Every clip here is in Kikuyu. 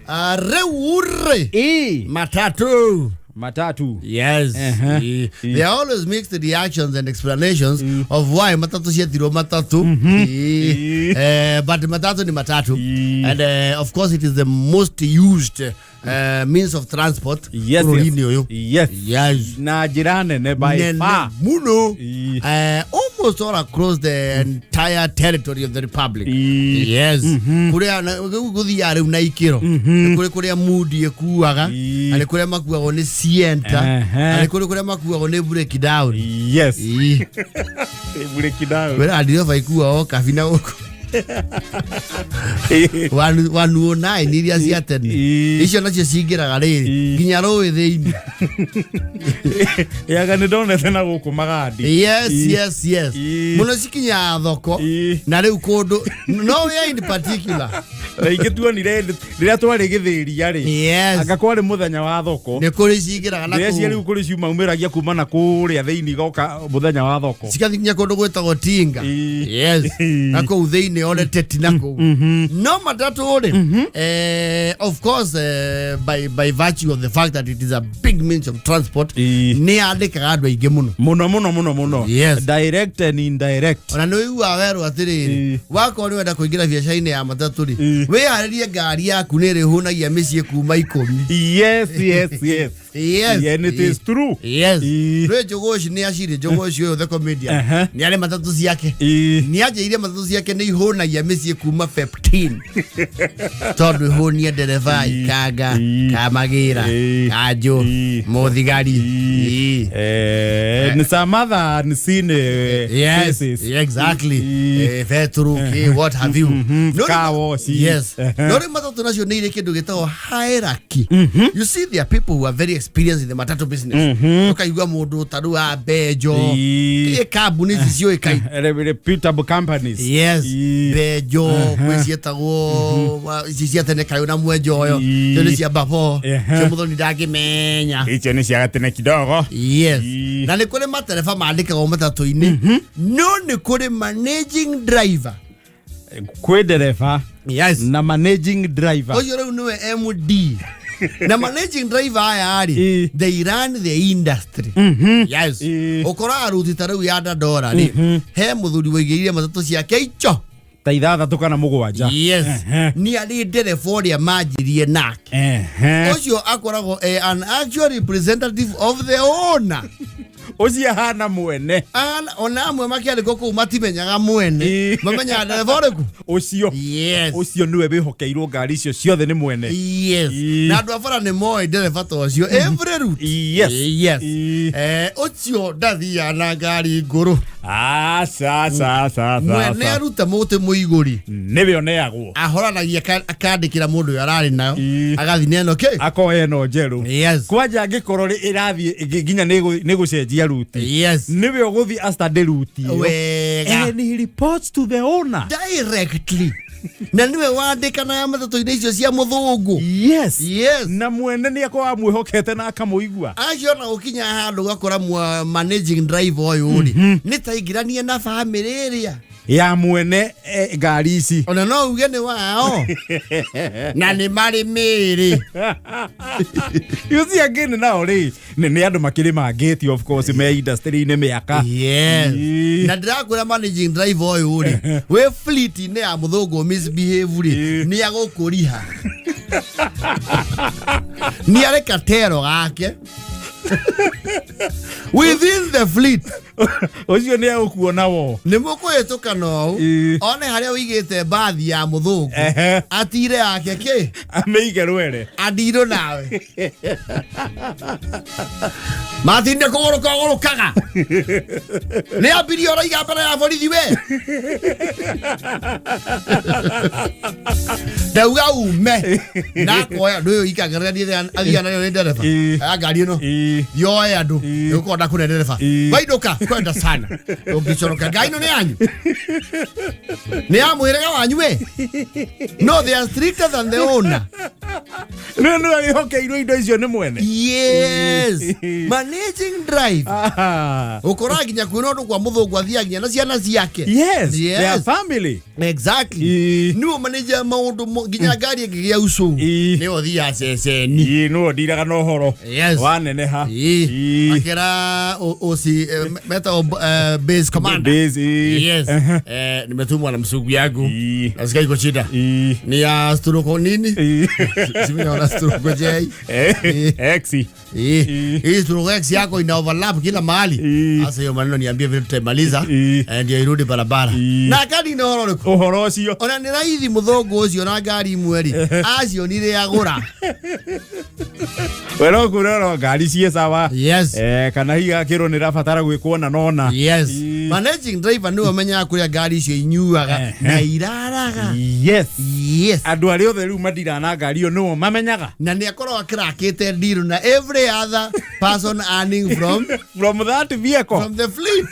Rĩu rĩ matatu. Matatu. Yes. There are always mixed reactions and explanations of why matatu cietirwo matatu. But matatu ni matatu. And of course it is the most used means of transport bũrũri-inĩ ũyũ. Yes. Na njĩra nene by Nene far. muno. Almost all across the entire territory of the republic. Yes. Kũrĩa rĩu gũthiaga rĩu na ikĩro. Nĩ kũrĩ kũrĩa mudi ĩkuaga, na nĩ kũrĩa makuagwo nĩ sienta, na nĩ kũrĩ kũrĩa makuagwo nĩ breakdown. Breakdown. Wĩra ndireba ikuagwo kabi na gũkũ 109 iria cia tene. Icio nacio cingĩraga rĩrĩ nginya rũĩ thĩinĩ. Yaga nĩ ndonete na gũkũ magandi. Yes. Mũno cikinyaga thoko na rĩu kũndũ no we in particular. Na ingĩ tuonire rĩrĩa twarĩ gĩthĩria rĩ. Anga kwarĩ mũthenya wa thoko. Nĩ kũrĩ cingĩraga na Ndĩreciria kũu. rĩu kũrĩ ciumaumĩragia kuma na kũrĩa thĩinĩ igoka mũthenya wa thoko. Cigathiĩ nginya kũndũ gwĩtagwo tinga. Na kũu thĩinĩ one teti na kũu no matatũ rĩ, of course, by virtue of the fact that it is a big means of transport, nĩ yandĩkaga andũ aingĩ mũno. Mũno mũno mũno mũno. Direct and indirect. Ona nĩ ũiguaga werwo atĩrĩrĩ, wakorwo nĩ wenda kũingĩra biacara-inĩ ya matatũ rĩ, wĩharĩrie ngari yaku nĩ ĩrĩhũnagia mĩciĩ kuma 10. Yeah, and it is true. Rwĩ Njũgũci nĩ acirĩ Njũgũci ũyũ the comedian nĩ arĩ matatũ ciake. Nĩ anjĩire matatũ ciake nĩ ihũnagia mĩciĩ kuma 15 tondũ ihũnie ndereba, ikanga, kamagĩra, kanjũ, mũthigari. Ni some other unseen faces. Exactly. Veturu ki what have you. No, Car wash. Yes. No rĩu matatũ nacio nĩ irĩ kĩndũ gĩtagwo hierarchy. You see, there are people who are very experienced in the matatu business. Ũkaigua mũndũ ta rĩu wa Benjo, ĩ kambuni ici ciũĩkaine. Reputable companies. Yes. Benjo kwĩ ciĩtagwo ici cia tene kayũ na mwenjoyo. Icio nĩ cia babo. Cio mũthoni ndangĩmenya. Icio nĩ cia gatene kidogo. Na nĩ kũrĩ matereba mandĩkagwo matatũ-inĩ, no nĩ kũrĩ managing driver. Kwĩ ndereba na managing driver. Ũcio rĩu nĩwe MD na managing driver aya rĩ, they run the industry. Ũkoraga ruti ta rĩu ya Dandora rĩ, he mũthuri waigĩrire matatũ ciake icho ta 6 kana 7. Nĩ arĩ ndereba ũrĩa manjirie nake. Ũcio akoragwo an actual representative of the owner. Ũcio ahana mwene. Ona amwe makĩandĩkwo kũu matimenyaga mwene. Mamenyaga ndereba ũrĩkũ. Ũcio. Ũcio nĩwe wĩhokeirwo ngari icio ciothe nĩ mwene. Na andũ a bara nĩ moĩ ndereba ta ũcio every route. Ũcio ndathiaga na ngari ngũrũ. Aca, aca, aca, aca, Mwene aca. aruta mũtĩ mũigũri, Nĩwe ũneagwo. ahoranagia akandĩkĩra mũndũ ũyũ ararĩ nayo, agathiĩ na ĩno kĩ. Akoya ĩno njerũ. Kwanja angĩkorwo rĩ ĩrathiĩ nginya nĩ gũcenjia ruti, nĩwe ũgũthiĩ astande ruti ĩyo. And he reports to the owner Directly, na nĩwe wandĩkanaga matatũ-inĩ icio cia mũthũngũ. Na mwene nĩ akorwo amwĩhokete na akamũigua. Acio ona gũkinya handũ ũgakora managing driver ũyũ rĩ, nĩ ta ingĩranie na bamĩrĩ ĩrĩa ya mwene ngari ici. Ona no uge nĩ wao na nĩ marĩ mĩĩrĩ. You see, again nao rĩ nĩ andũ makĩrĩ mangĩti, of course me industry-inĩ mĩaka. Na ndĩrakwĩra managing driver ũyũ rĩ, wĩ fleet-inĩ ya mũthũngũ misbehave rĩ, nĩ agũkũriha, nĩ arĩ katero gake within the fleet. Ũcio nĩ egũkuona wo. Nĩ mũkũhĩtũka nou, one harĩa ũigĩte mbathi ya mũthũngũ, atire yake kĩ. Amĩige rwere. Andirũ nawe matinde kũgũrũka ũgũrũkaga nĩ ambirie ũraiga mbere ya borithi we ndauga ume na akoya andũ ũyũ ikagĩrĩra niĩ athiaga nayo nĩ ndereba ya ngari ĩno. Yoe andũ nĩgũkorwo ndakũne ndereba. Wainũka kwenda sana ũngĩcoroka ngari ĩno nĩ yanyu, nĩ ya mũhĩrĩga wanyu we. No, they are stricter than the owner. Nĩ nĩwe wĩhokeirwo indo icio nĩ mwene. Yes, managing driver. Ũkoraga nginya kwĩna ũndũ kwa mũthũngũ athiaga nginya na ciana ciake. Yes, Yes. their family. Exactly. Niwe manager maũndũ nginya ngari ĩngĩgĩa ucu nĩwe ũthiaga ceceni. Ii, nĩwe ũndiraga na ũhoro Yes. waneneha. Akĩra OC, metagwo base commander. Base, ii. Yes. Nimetumwa na msugu yangu. Nasikia iko shida. Ni ya stroke nini? Simi naona stroke J. X. Hii stroke X yako ina overlap kila mahali. Sasa hiyo maneno niambie vile tutaimaliza. Ndio irudi barabara. Na kadi ina ũhoro ũrĩkũ? Ũhoro ũcio. Ona nĩ raithi mũthũngũ ũcio na ngari imwe rĩ, acionire agũra. We no kũrora ngari ciĩ sawa. Yes. Kana hihi gakĩrwo nĩ rabatara gwĩkwo na nona. Yes. Managing driver nĩwe ũmenyaga kũrĩa ngari icio inyuaga na iraraga. Yes. Yes. Andũ arĩa othe rĩu mandiraga na ngari ĩyo nĩo mamenyaga. Na nĩ akoragwo akĩrakĩte deal na every other person earning from From that vehicle. From the fleet.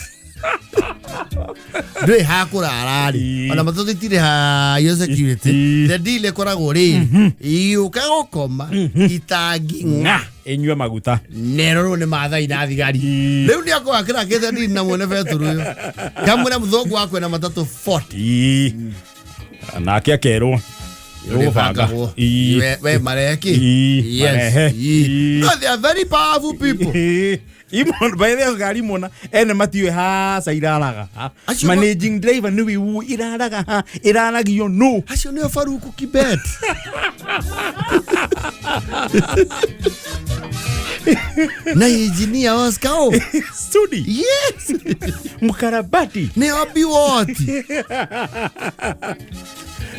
Ndũĩ ha kũrara rĩ, ona matatũ itirĩ hayo security. The deal ĩkoragwo rĩrĩ, iũka gũkoma itangi ng'a Ĩnyue maguta. Nerorwo nĩ mathai na thigari. Rĩu nĩ akoragwo akĩrakĩte deal na mwene betũrũ ũyũ kamwĩra mũthũngũ wakwe na matatũ 40. Nake akerwo Ũgũbanga. Ũrĩbangagwo. We mareki. Yes. Marehe. No, they are very powerful people. Imon by the ngari mona ene matiũĩ haca iraraga ha. Acio ma- Managing driver nĩwe ũĩ iraraga ha, iraragio no. Acio nĩo Faruku Kibet na engineer Oscar O. Sudi. Yes. Mkarabati. Nĩo Biwoti.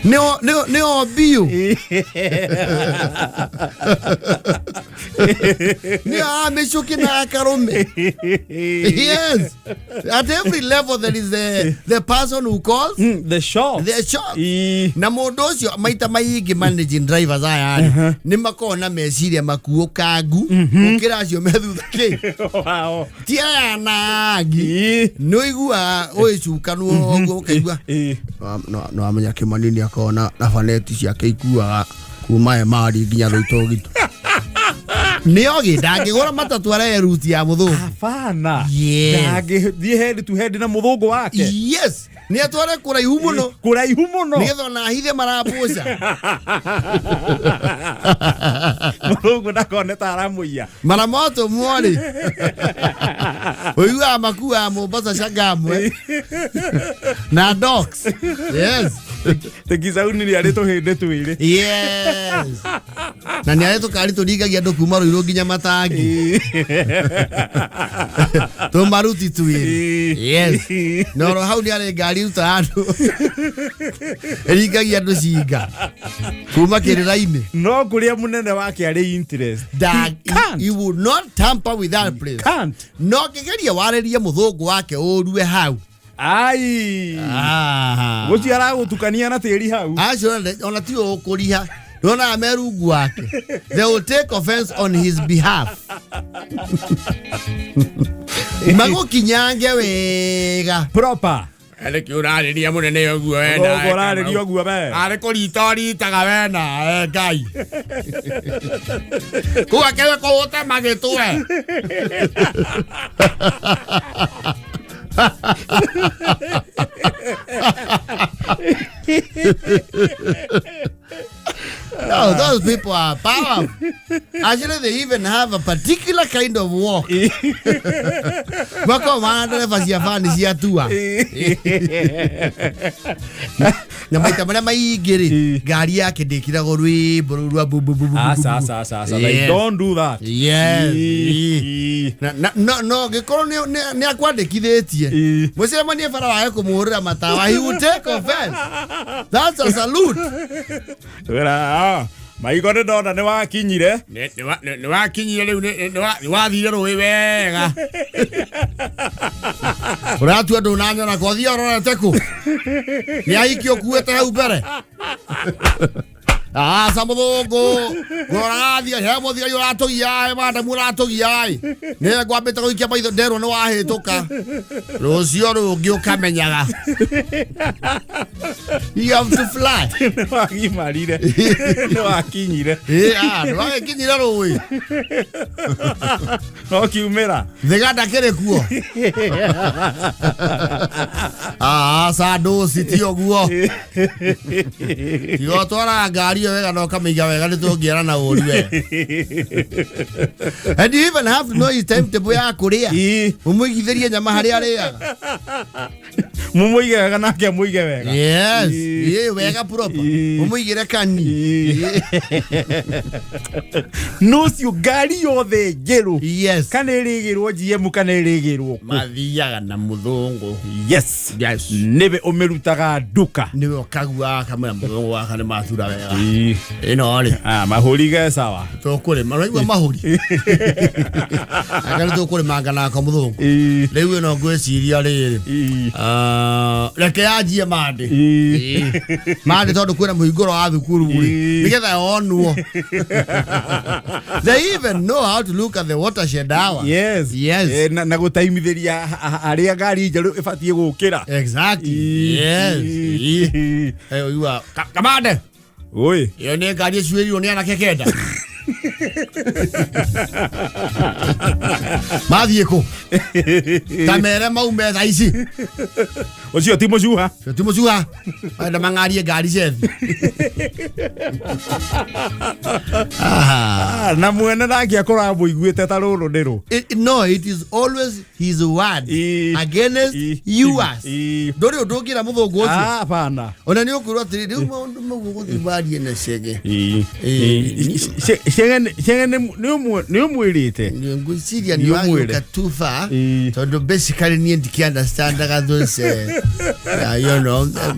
Nĩo Biu. Nĩo Amĩcuki na Akarume. Yes. At every level there is the person who calls The shop. the shop. Na mũndũ ũcio maita maingĩ managing drivers aya rĩ nĩ makoragwo na meciria makuũkangu gũkĩra acio me thutha kĩ. Ti aya na angi. Nĩ ũiguaga ũgĩcukanwo ũguo ũkaigua no amenya Kĩmani nĩ akoragwo na baneti ciake ikuaga kuma Emari nginya Rũitũgitũ. Nĩ ogĩ ndangĩgũra matatũ arehe ruti ya mũthũngũ. Hapana. Yes. Ndangĩthiĩ head to head na mũthũngũ wake. Yes. Nĩ atware kũraihu mũno. Kũraihu mũno. Nĩgetha ona ahithe marambũca. Mũthũngũ ndakone ta aramũiya. Mara moto mwori. Ũiguaga makuaga Mombasa Changamwe na docks. Yes. Tekisauni nĩ arĩ tũhĩndĩ twĩrĩ. Yes. Na nĩ arĩ tũkari tũringagia andũ kuma Ruiru nginya Matangi. Tũmaruti twĩrĩ. Yes. Na oro hau nĩ arĩ ngari irutaga andũ. Ĩringagia andũ cinga. Kuma kĩrĩra-inĩ. No kũrĩa mũnene wake arĩ interest. That He can't. he would not tamper with that place. Can't. No kĩgeria warĩrie mũthũngũ wake ũrue hau. Ai. Gũcio aragũtukania na tĩri hau. Acio ona ti ũkũriha. Ndona me rungu wake. They will take offense on his behalf. Magũkinyange wega. Proper. Nĩkĩ ũrarĩria mũnene ũguo we Ũguo ũrarĩria ũguo we. Arĩ kũrita ũritaga we nawe Ngai. Kũu akĩwe kũũte magĩtwe. No, those people are powerful. Actually, they even have a particular kind of walk. Wako maana ndereba cia bani cia tua. Na maita marĩa maingĩ rĩ, ngari yake ndĩkĩragwo rwĩmbo rũu rwa bu bu bu bu bu Aca, bu. aca, aca, aca. They Yes. don't do that. Yes. Na, na, no, no, gĩkorwo nĩ akwandĩkithĩtie mũcemanie bara wage kũmũhũrĩra matawa, he will take offense. That's a salute. Wĩra, maiko nĩ ndona nĩ wakinyire. Nĩ wakinyire rĩu nĩ wathire rũĩ wega. Ũratua ndũnanyona ko thiĩ ũrorete kũ? Nĩ ahiki ũkuĩte hau mbere. Aca mũthũngũ ngũroraga thigari he mũthigari ũratũgia madamu ũratũgia ĩ nĩ ngwambĩte gũikia maitho nderwo nĩ wahĩtũka rũciũ rũngĩ ũkamenyaga. You have to fly. Nĩ wagimarire, nĩ wakinyire. Ĩ, ah, nĩ wagĩkinyire rũĩ. No kiumĩra. Thiga ndakĩrĩ kuo. Aca ndũci ti ũguo. Tiga ũtwaraga ngari ĩyo wega na ũkamĩiga wega nĩ tũngĩara na ũru we. And you even have to know his timetable ya kũrĩa. Ũmũigithĩrie nyama harĩa arĩaga. Mumuige wega nake amuige wega. Yes. Ĩ, wega proper. Ũmũigĩre kani. No ũcio ngari yothe njerũ kana ĩrĩgĩrwo GM kana ĩrĩgĩrwo kũ. Mathiaga na mũthũngũ. Yes. Nĩwe ũmĩrutaga nduka. Nĩwe ũkagua akamwĩra mũthũngũ waka nĩ matura wega. Ĩno rĩ. Ah, mahũri ge sawa. Tũkũrĩma ũraigua mahũri anga nĩ tũkũrĩmanga nako mũthũngũ. Rĩu ĩno ngwĩciria rĩrĩ. Ah, reke yanjie mandĩ. Mandĩ tondũ kwĩna mũhingũro wa thukuru rĩ nĩgetha yonwo. They even know how to look at the watershed hour. Yes. Yes. Eh, na gũtaimithĩria harĩa ngari njerũ ĩbatiĩ gũkĩra. Exactly. Yes. Eh, ũigua kamande. Oi. Ĩyo nĩ ngari ĩcuĩrirwo nĩ anake kenda. Mathiĩ kũ? Ta mere maume thaa ici. Ũcio ti mũcuha. Ũcio ti mũcuha. Marenda mang'arie ngari cethi. Ah, na mwene nake akorwo amũiguĩte ta rũrũ nĩ rũ. No, it is always his word against yours. Ndũrĩ ũndũ ũngĩra mũthũngũ ũcio. Ah, hapana. Ona nĩ ũkwĩrwo atĩrĩ, rĩu maũndũ mau ũgũthiĩ warie na cege. Cege nĩ ũmwĩrĩte. Ngwĩciria nĩ Nĩ ũmwĩre. wagĩũka too far tondũ basically niĩ ndikĩ-understandaga those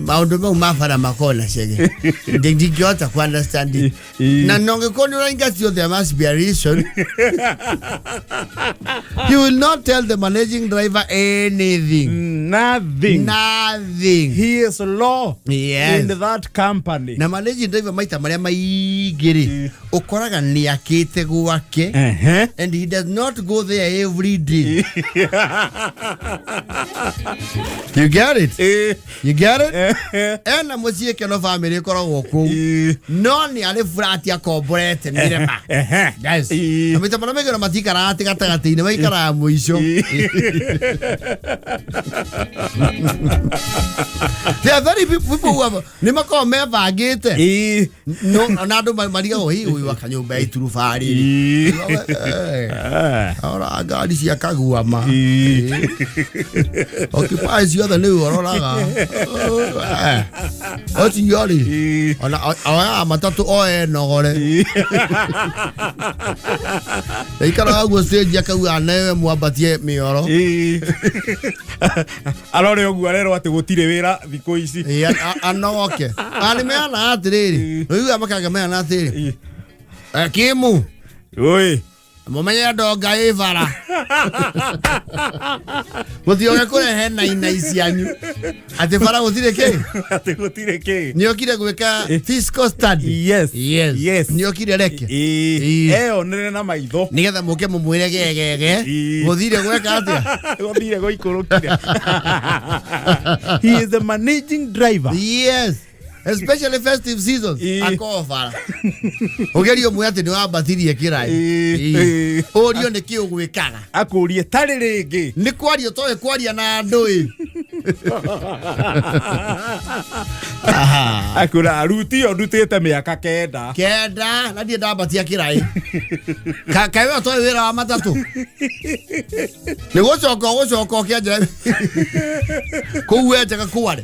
maũndũ mau ma bara makoragwo na cege. Ndingĩhota ku understand it. Na nongĩkorwo nĩ ũraingatio, there must be a reason. You will not tell the managing driver anything. Nothing. Nothing. He is law in that company. Na managing driver maita marĩa maingĩ rĩ, ũkoraga nĩ akĩte gwake and he does not go there every day. You get it? You get it? Ena mũciĩ keno family ĩkoragwo kũu. No nĩ arĩ flat akomborete mĩrema. Yes. Na maita marĩa maingĩ ona matikaraga atĩ gatagatĩ-inĩ, maikaraga mũico. There are very people who have nĩ makoragwo mebangĩte. No na andũ marigagwo hii ũyũ aka nyũmba ya iturubarĩ. Ora ngari cia kaguama. Occupy ciothe nĩ ũroraga. Ũcio rĩ ona oyaga matatũ oe nogore. Aikaraga guo stage akauga newe mwambatie mĩoro. Arore ũguo arerwo atĩ gũtirĩ wĩra thikũ ici. Ĩ, anogoke. Na nĩ meana atĩrĩrĩ, ũiguaga makanga meana atĩrĩrĩ. Kimu. Oi. Mũmenye ndonga ĩ bara. Mũtioge kũrehe nainai cianyu. Atĩ bara gũtirĩ kĩ? Atĩ gũtirĩ kĩ? Nĩokire gwĩka fiscal study. Yes. Yes. Yes. Nĩokire reke. Eyonere na maitho. Nĩgetha mũke mũmwĩre gegege. Gũthire gweka atĩa? Gũthire gũikũrũkire. He is the managing driver. Yes. Especially festive seasons. Akorwo bara. Ũgerie ũmwĩre atĩ nĩ wambatirie kĩraĩ. Ũrio nĩ kĩ ũgwĩkaga. Akũrie tarĩ rĩngĩ. Nĩ kwaria ũtoĩ kwaria na andũ ĩ. Akũra ruti ĩyo ndutĩte mĩaka kenda. Kenda na ndiĩ ndambatia kĩraĩ. Kaĩ we ũtoĩ wĩra wa matatũ? Nĩ gũcoka ũgũcoka ũkĩenja kũu wenjaga kware.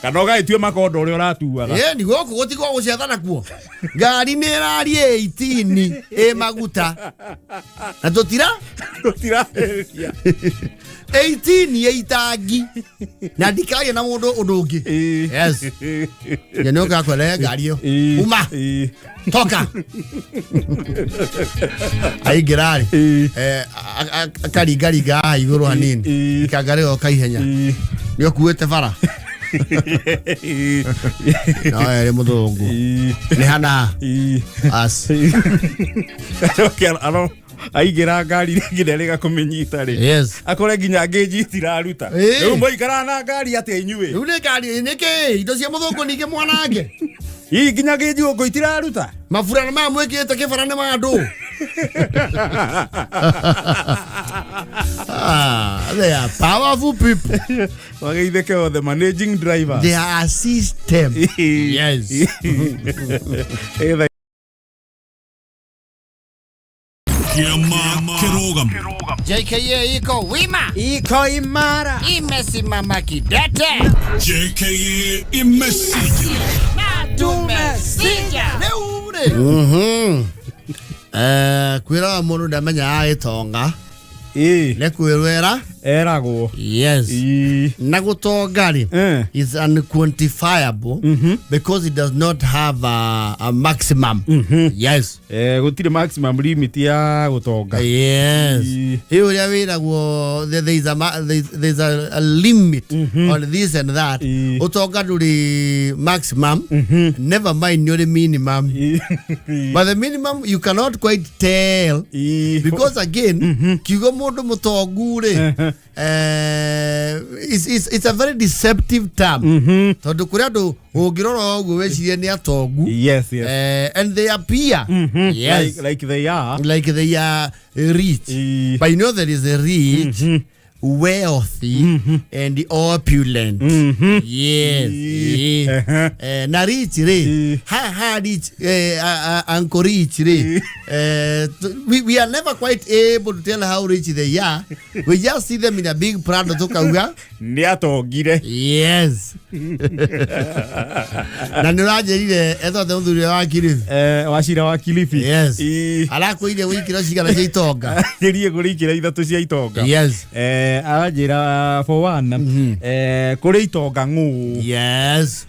Kana ũgagĩtue makondo ũrĩa ũratuaga. Ĩ, ni gũkũ gũtigwo gũcethana kuo. Ngari nĩ ĩraria 18 ĩ maguta. Na tũtira? Tũtirarĩria. 18 ĩ itangi. Na ndikaria na mũndũ ũndũ ũngĩ. Yes. Nĩ nĩ ũkakwere ngari ĩyo. Uma. Toka. Aingĩra rĩ. Akaringaringa haha igũrũ hanini. Ikanga rĩgoka ihenya. Nĩ ũkuĩte bara. No ere mũthũngũ nĩ hana as Acoke aro aingĩra ngari rĩngĩ nderĩga kũmĩnyita rĩ Yes. Akore nginya ngĩnji itiraruta. Rĩu mũikaraga na ngari atĩa inyuĩ? Rĩu nĩ ngari nĩkĩ indo cia mũthũngũ ningĩ mwanange. Hihi nginya ngĩnji gũkũ itiraruta? Maburana maya mwĩkĩrĩte kĩbara nĩ ma andũ. Ah, they are powerful people. Wageithĩke othe managing driver. They are a system. Yes. Ĩtha Kĩama kĩrũgamo. JKA iko wima. Iko imara. Imesimama kidete. JKA imesija. Tumesija. Rĩu rĩ. Kwĩraga mũndũ ndamenyaga gĩtonga. Nĩ kwĩrwĩra. Eragwo. Yes. Na gũtonga rĩ is unquantifiable because it does not have a maximum. Yes. Gũtirĩ maximum limit ya gũtonga. Yes. Ĩ ũrĩa wĩragwo there is a limit on this and that. Ũtonga ndũrĩ maximum. Never mind nĩ ũrĩ minimum. But the minimum you cannot quite tell. Because again, kiugo mũndũ mũtongu rĩ, it's a very deceptive term. Tondũ kũrĩ andũ ũngĩrora ũguo wĩcirie nĩ atongu. Yes, yes. And they appear. Yes. Like they are. Like they are rich. But you know there is a rich, wealthy, and opulent. Yes. Na rich rĩ, ha rich, uncle rich rĩ. We are never quite able to tell how rich they are. We just see them in a big Prado tukauga. Nĩ atongire. Yes. Na nĩ ũranjĩrire ethothe mũthuri wa Kilifi. Wacira wa Kilifi. Yes. Arakwĩire wĩikĩro cigana cia itonga. Njĩrie kũrĩ ikĩro ithatũ cia itonga. Yes. Aranjĩra for one, kũrĩ itonga ng'ũ. Yes.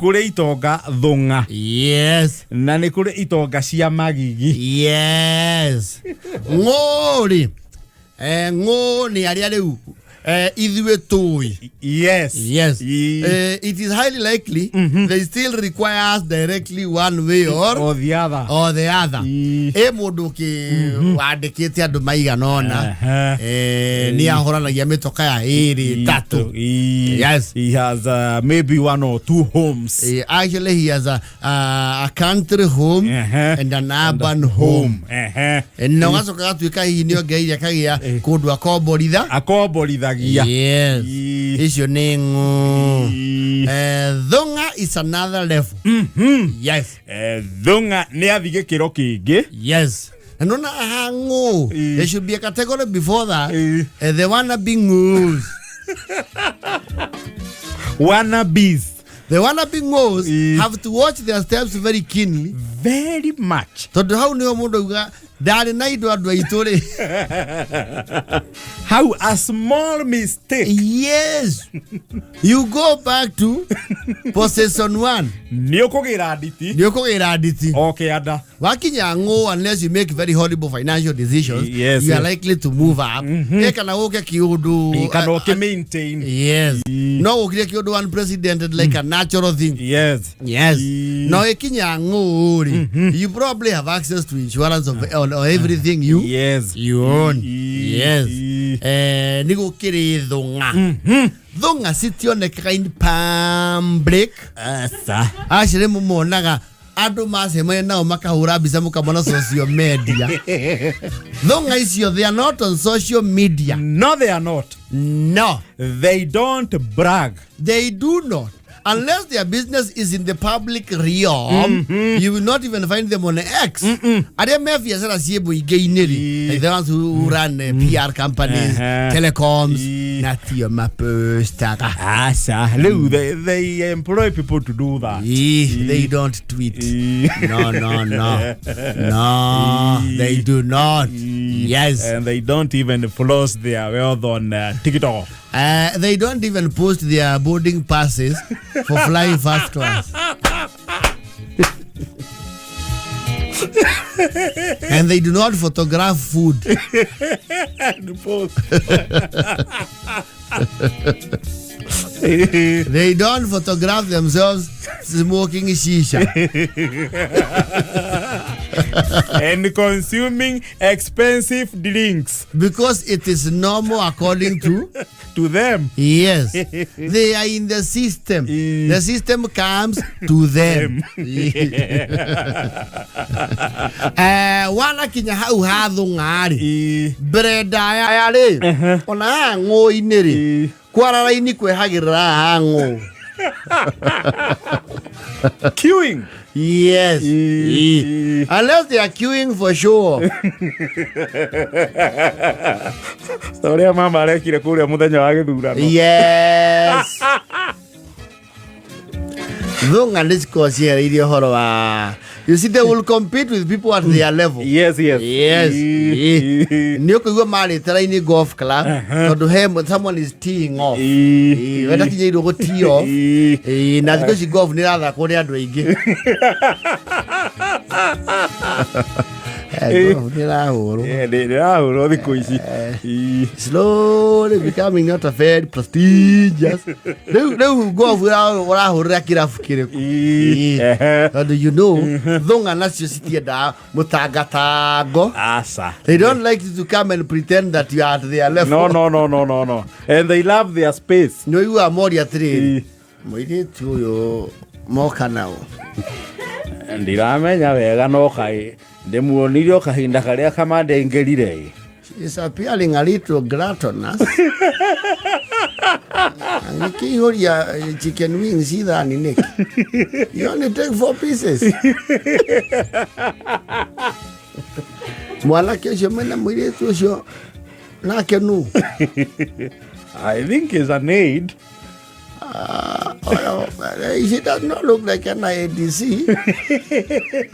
Kũrĩ itonga thũng'a. Yes. Na nĩ kũrĩ itonga cia magigi. Yes. Ng'ũ rĩ. Ng'ũ nĩ arĩa rĩu ithuĩ tũĩ. Yes. Yes. It is highly likely they still require us directly one way or the other. Or the other. Ĩ mũndũ wandĩkĩte andũ maigana ũna, nĩ ahoranagia mĩtoka ya ĩrĩ ĩtatũ. Yes. He has maybe one or two homes. Actually he has a country home and an urban home. Na ũgacoka gatuĩka hihi nĩ ongereire akagĩa kũndũ akomboritha. Akomborithagia. Yes. Icio nĩ ng'ũ. Thũng'a is another level. Yes. Thũng'a nĩ athi gĩkĩro kĩngĩ. Yes. Na nona aha ng'ũ. There should be a category before that. The wannabe ng'ũs. Wannabes. The wannabe ng'ũs have to watch their steps very keenly. Very much. Tondũ hau nĩho mũndũ auga ndarĩ na indo andũ aitũ rĩ. How a small mistake. Yes. You go back to possession one. Nĩ ũkũgĩra nditi. Nĩ ũkũgĩra nditi. O kĩanda. Wakinya ng'ũ, unless you make very horrible financial decisions, Yes, you are yes. likely to move up. Kana ũke kĩũndũ. Kana ũkĩ maintain. Yes. No ũkire kĩũndũ unprecedented like a natural thing. Yes. Yes. No ĩkinya ng'ũ rĩ, you probably have access to insurance of on everything you Yes. you own. Yes. Nĩ gũkĩrĩ thũng'a. Thũng'a citionekaga in public. Asa. Acio nĩ mũmonaga andũ macemania nao makahũra mbica mũkamona social media. Thũng'a icio they are not on social media. No, they are not. No. They don't brag. They do not. Unless their business is in the public realm, you will not even find them on X. Arĩa me biacara ciĩ mũingĩ-inĩ rĩ, like the ones who run PR companies, telecoms, na tio mapostaga. Aca, rĩu they employ people to do that. They don't tweet. No, no, no. No, they do not. Yes. And they don't even floss their wealth on TikTok. They don't even post their boarding passes for flying first class. And they do not photograph food. And post. They don't photograph themselves smoking shisha. And consuming expensive drinks. Because it is normal according to To them. Yes. They are in the system. The system comes to them. Wanakinya hau ha thũng'a-rĩ, mbere ndaya rĩ, ona haha ng'ũ-inĩ rĩ, kwara raini kwehagĩrĩra haha ng'ũ. Queuing. Yes. Unless they are queuing for sure. Ta ũrĩa mama arekire kũrĩa mũthenya wa gĩthurano. Yes. Thũng'a nĩ cikoragwo ciehereirie ũhoro wa, you see, they will compete with people at their level. Yes. Yes. Nĩ ũkũigua marĩte raini golf club tondũ he someone is teeing off. We ndakinyĩirwo gũ tee off. Na thikũ ici golf nĩ ĩrathakwo nĩ andũ aingĩ. Golf nĩ ĩrahũrwo. Nĩ ĩrahũrwo thikũ ici. Slowly becoming not a very prestigious. Rĩu golf ũrahũrĩra kĩrabu kĩrĩkũ? Tondũ you know, thũng'a nacio citiendaga mũtangatango. Aca. They don't like you to come and pretend that you are at their level. No, no, no, no, no, no. And they love their space. Nĩ ũiguaga moria atĩrĩrĩ, mũirĩtu ũyũ moka nao. Ndiramenya wega no kaĩ ndĩmuonire o kahinda karĩa kamandengerire. She is appearing a little gluttonous. Angĩkĩihũria chicken wings ithani nĩkĩ? You only take 4 pieces. Mwanake ũcio mena mũirĩtu ũcio nake nũ? I think he's an aide. She does not look like an ADC.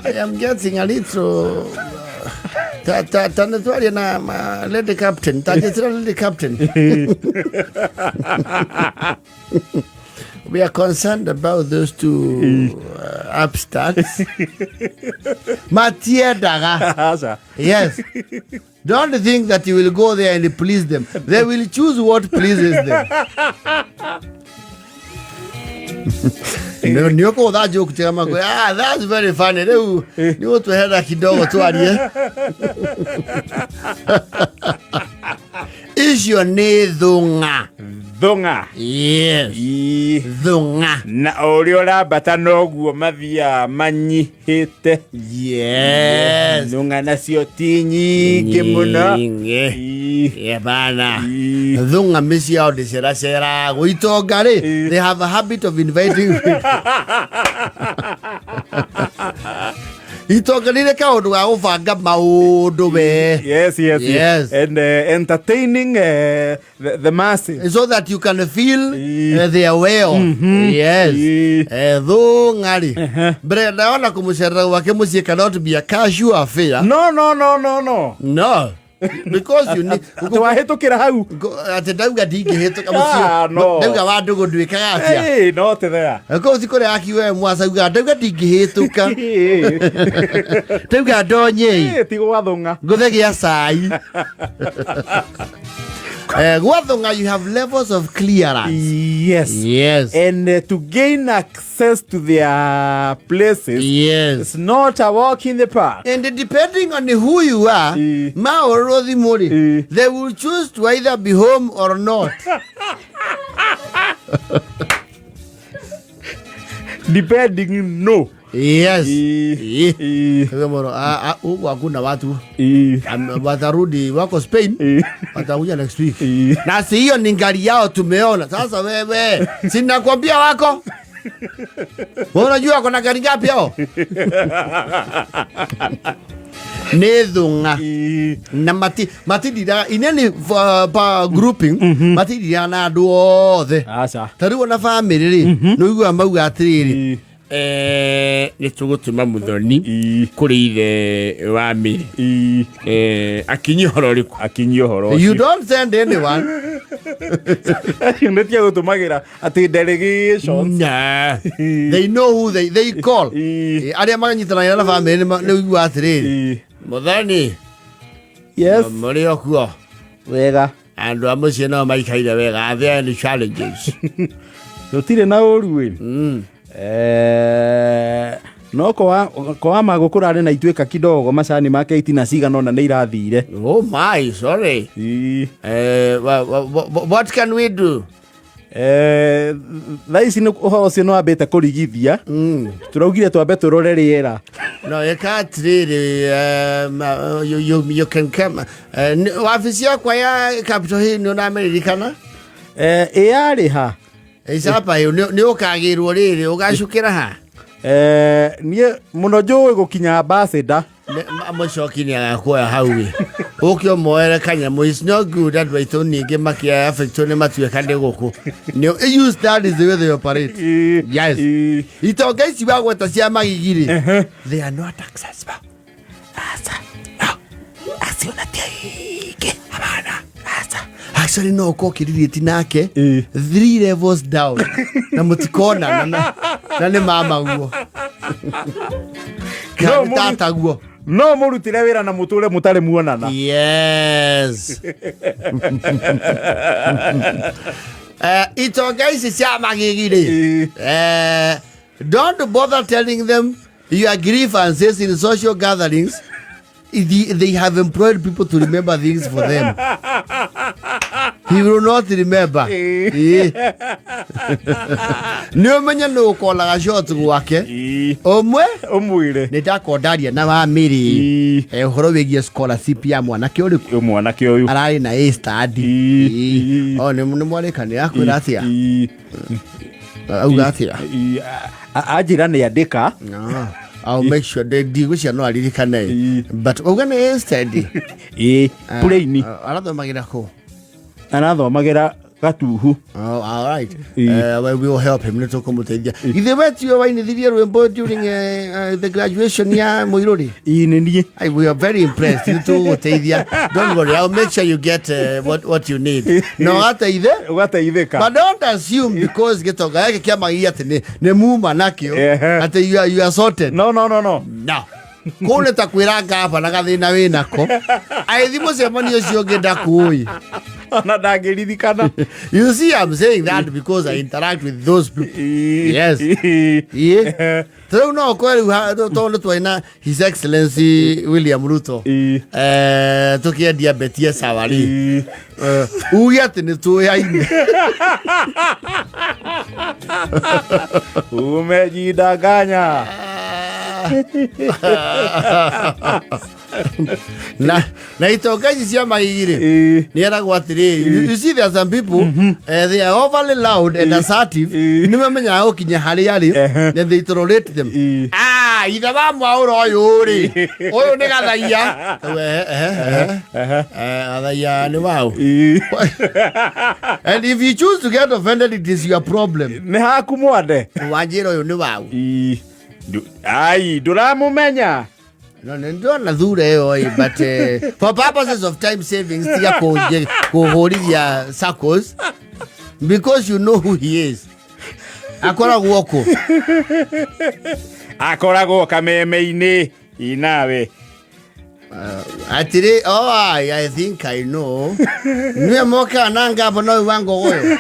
I am getting a little... Tanatwaria na lady captain. Tanatwaria lady captain. We are concerned about those two upstarts. Matiendaga. Yes. Don't think that you will go there and please them. They will choose what pleases them. Nĩ ũkũhũtha joke tiga makwe, that's very funny. Rĩu nĩ ũtweherera kidogo twarie. Icio nĩ thũng'a. Thũng'a. Yes. Thũng'a. Na ũrĩa ũrambata noguo mathiaga manyihĩte. Yes. Thũng'a nacio ti nyingĩ mũno. Nyingĩ. Bana. Thũng'a mĩciĩ yao ndĩceraceraga. Gũitonga rĩ, they have a habit of inviting people. Itonga nĩ kaũndũ ga gũbanga maũndũ we. Yes, yes, yes. And entertaining the masses. So that you can feel their well. Yes. Thũng'a rĩ, mbere ndaona kũmũcerera gwake mũciĩ cannot be a casual affair. No, no, no, no, no. No. Because you need twahĩtũkĩra hau. Atĩ ndauga ndingĩhĩtũka mũciĩ. Ndauga wa ndũgũ ndwĩkaga atĩa? No te there. Kũu ti kũrĩa akiuga mwasa uga ndauga ndingĩhĩtũka. Ndauga ndonye. Ti gwa thũng'a. Ngũthe gĩa cai. Gwa thũng'a you have levels of clearance. Yes. Yes. And to gain access to their places, yes, it's not a walk in the park. And depending on who you are, maũrwo thimũ-rĩ, they will choose to either be home or not. Depending, no. Yes. Huku hakuna watu. Watarudi wako Spain. Watakuja next week. Na si hiyo ni ngari yao tumeona. Sasa wewe, si nakwambia wako? Wewe unajua kuna gari ngapi hao? Nĩ thũng'a. Na matindiraga in any grouping, matindiraga na andũ othe. Aca. Ta rĩu ona family rĩ, nĩ ũiguaga mauga atĩrĩrĩ, nĩ tũgũtũma mũthoni kũrĩ ithe wa Mary. Akinyi ũhoro ũrĩkũ? Akinyi ũhoro You don't send anyone. Acio nĩ tia gũtũmagĩra atĩ delegations. Nah. They know who they call. Arĩa manyitanagĩra na family nĩ ũiguaga atĩrĩrĩ, Mũthoni. Yes. Mũrĩ o kuo? Wega. Andũ a mũciĩ no maikaire wega. Are there any challenges? Tũtirĩ na ũru ĩ. No kwa ma gũkũrarĩ na ituĩka kidogo, macani make itina cigana ũna nĩ irathire. Oh my, sorry. What can we do? Thaa ici ũhoro ũcio nĩ wambĩte kũrigithia. Tũraugire twambe tũrore rĩera. No, ĩka atĩrĩrĩ, you can come. Wabici yakwa ya Capitol Hill nĩ ũramĩririkana? Ĩ yarĩ ha? Icapa ĩyo nĩ ũkagĩrwo rĩrĩ, ũgacukĩra ha? Niĩ mũno njũĩ gũkinya ambassador. Mũcoki nĩ agakuoya hau ĩ. Ũke ũmoere kanyamũ. It's not good andũ aitũ ningĩ makĩa affectwo nĩ matuĩka nĩ gũkũ. Use that is the way they operate. Yes. Itonga ici wagweta cia magigi rĩ, they are not accessible. Aca. No. Acio na ti aingĩ. Hapana. Aca. Actually no ũkorwo ũkĩrirĩti nake 3 levels down na mũtikonana na nĩ mama guo. Kana No, nĩ tata guo. No mũrutĩre wĩra na mũtũre mũtarĩ muonana. Yes. Itonga ici cia magigi rĩ, don't bother telling them your grievances in social gatherings. They have employed people to remember things for them. He will not remember. Nĩ ũmenye nĩ ũkoraga shot gwake. Ũmwe Ũmwĩre. Nĩ ndakondaria na wamĩrĩ ũhoro wĩgiĩ scholarship ya mwanake ũrĩkũ? Mwanake ũyũ. Ararĩ na A study. O nĩ mwarĩkanĩra akwĩra atĩa? Auga atĩa? Anjĩra nĩ andĩka. No. I'll make sure ndigwĩciria no aririkane. But auga nĩ A study. Ĩ, plain. Arathomagĩra kũ? Arathomagĩra Gatuhu. Oh, all right. Well, we will help him. Nĩ tũkũmũteithia. Githĩ we tiwe wainithirie rwĩmbo during the graduation ya Mũirũrĩ? Ĩ, nĩ niĩ. We are very impressed. Nĩ tũgũgũteithia. Don't worry, I'll make sure you get what you need. Na ũgateithe? Ũgateithĩka. But don't assume because gĩtonga gĩkĩ kĩa magigi atĩ nĩ muma nakĩo, atĩ you are sorted. No, no, no, no. No. Kũu nĩ ta kwĩra ngaba na gathĩna wĩnako. Agĩthiĩ mũcemanio ũcio ũngĩ ndakũĩ. Ona ndangĩririkana. You see, I'm saying that because I interact with those people. Yes. Yeah. Rĩu no ũkore rĩu tondũ twarĩ na His Excellency William Ruto. Tũkĩendia beti ya sawa rĩ. Uge atĩ nĩ tũyaine. Umejidanganya. Na itonga ici cia magigi rĩ, nĩ eragwo atĩrĩrĩ, you see there are some people, they are overly loud and assertive. Nĩ mamenyaga gũkinya harĩa arĩ and they tolerate them. Ithe wa mwaũra ũyũ rĩ, ũyũ nĩ gathaia. Gathaia nĩ waũ? And if you choose to get offended, it is your problem. Nĩ haku mwande. Wanjĩra ũyũ nĩ waũ? Ai, ndũramũmenya. No, nĩ ndĩrona thura ĩyo ĩ, but for purposes of time savings, tiga kũhũrithia circles because you know who he is. Akoragwo kũ? Akoragwo kameme-inĩ inawe. Atĩrĩ, oh, I think I know. Nĩwe mokaga na ngabo no wa ngogoyo.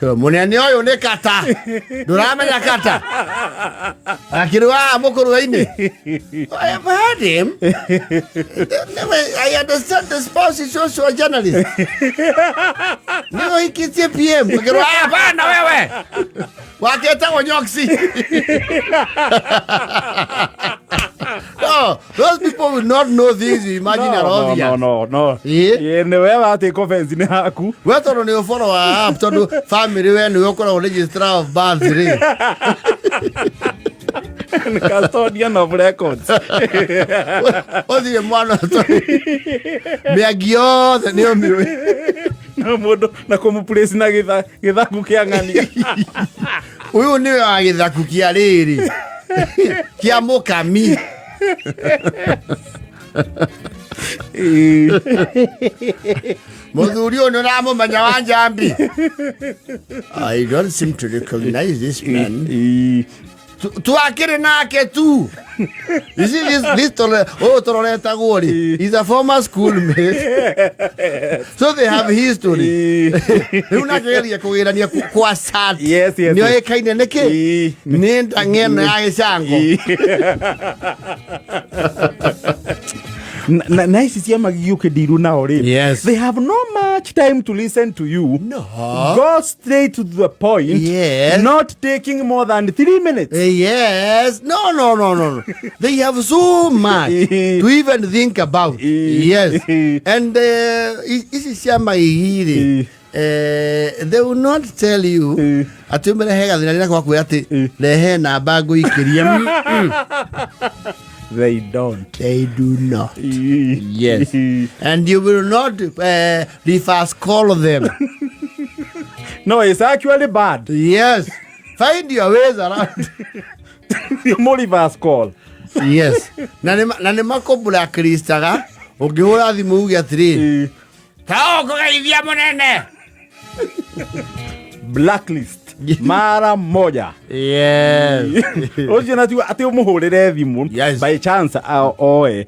Mũnene ũyũ nĩ kata. Ndũramenya kata. Akĩrĩ wa mũkũrwe-inĩ. I have heard him. I understand the spouse is also a journalist. Nĩwe ũhikĩtie PM. Akĩrwo, hapana wewe. Waketagwo Nyoksi. No, those people will not know things you imagine No, are no, obvious. no, no, no. Nĩ we watĩ offense nĩ haku. We tondũ nĩ ũboro wa app, tondũ family we nĩwe ũkoragwo registrar of birth rĩ. Nĩ custodian of records. Ũthiĩ mwana tondũ mĩangi yothe nĩ ũmĩũĩ. Na mũndũ na kũmũplace na gĩthaku kĩa ng'ania. Ũyũ nĩwe wa gĩthaku kĩa rĩrĩ. Kĩa mũkami. Muthuri ũyũ nĩ ũramũmenya wa Njambi. I don't seem to recognize this man. Twakĩrĩ nake tu. You see this tore ũyũ tũroretagwo rĩ, is a former schoolmate. So they have history. Rĩu nake geria kũgĩrania kwa sat. Nĩoĩkaine nĩkĩ? Nĩ ndang'eno ya gĩcango. Na ici cia magigi ũkĩndiru nao rĩ, they have no much time to listen to you. No. Go straight to the point. Not taking more than 3 minutes. Yes. No, no, no, no, no. They have so much to even think about. Yes. And ici cia magigi rĩ, they will not tell you atĩ ũmere he gathĩna rĩrĩa gwakwĩra atĩ rehe namba ngũikĩrie. They don't. They do not. Yes. And you will not reverse call them. No, it's actually bad. Yes. Find your ways around. You more reverse call. Yes. Na nĩ makũblacklistaga ũngĩhũra thimũ uge atĩrĩrĩ, ta ũkũgeithia mũnene. Blacklist. Mara moja. Yes. Ũcio na atĩ ũmũhũrĩre thimũ. By chance oe.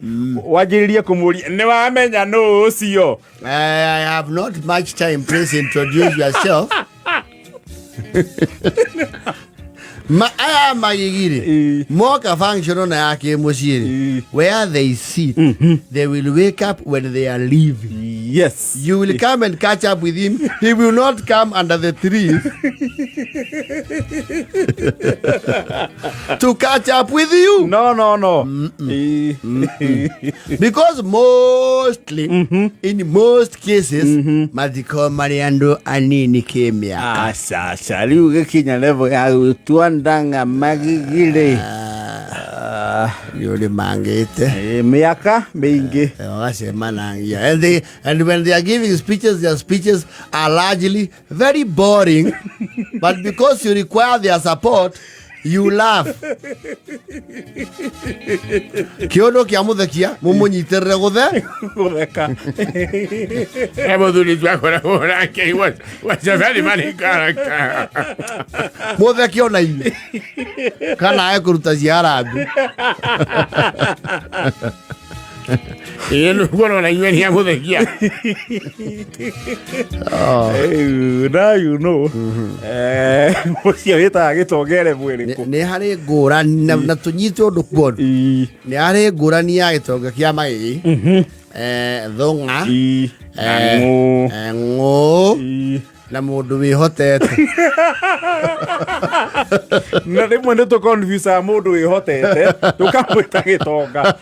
Wanjĩrĩrie kũmũria, nĩ wamenya nũ ũcio? I have not much time. Please introduce yourself. Aya magigiri moka function na yake muciĩ where they sit, they will wake up when they are leaving. Yes. You will come and catch up with him. He will not come under the trees to catch up with you. No, no, no. Because mostly, in most cases, mathiko marĩ andũ anini kĩmĩaka. Aca, aca, rĩu gĩkinya level ya gũtua ndanga magigiri. Nĩ mangĩte. Mĩaka mĩingĩ. Ũgacemanangia. And when they are giving speeches, their speeches are largely very boring. But because you require their support, you laugh. Kĩũndũ kĩa mũthekia, mũmũnyitĩrĩre gũthe. Gũtheka. Mũthuri twakoragwo nake, he was a very funny character. Mũtheke ona inyuĩ. Kana ekũruta cia harambee. Ĩĩ, nĩguo ona inyuĩ nĩ amũthekia. Now you know. Ũcio wĩtaga gĩtongere mwĩrĩ kũ? Nĩ harĩ ngũrani na tũnyite ũndũ kuona. Nĩ harĩ ngũrani ya gĩtonga kĩa magigi, thũng'a, ng'ũ, na mũndũ wĩhotete. Na rĩmwe nĩ tũconfusaga mũndũ wĩhotete, tũkamwĩta gĩtonga.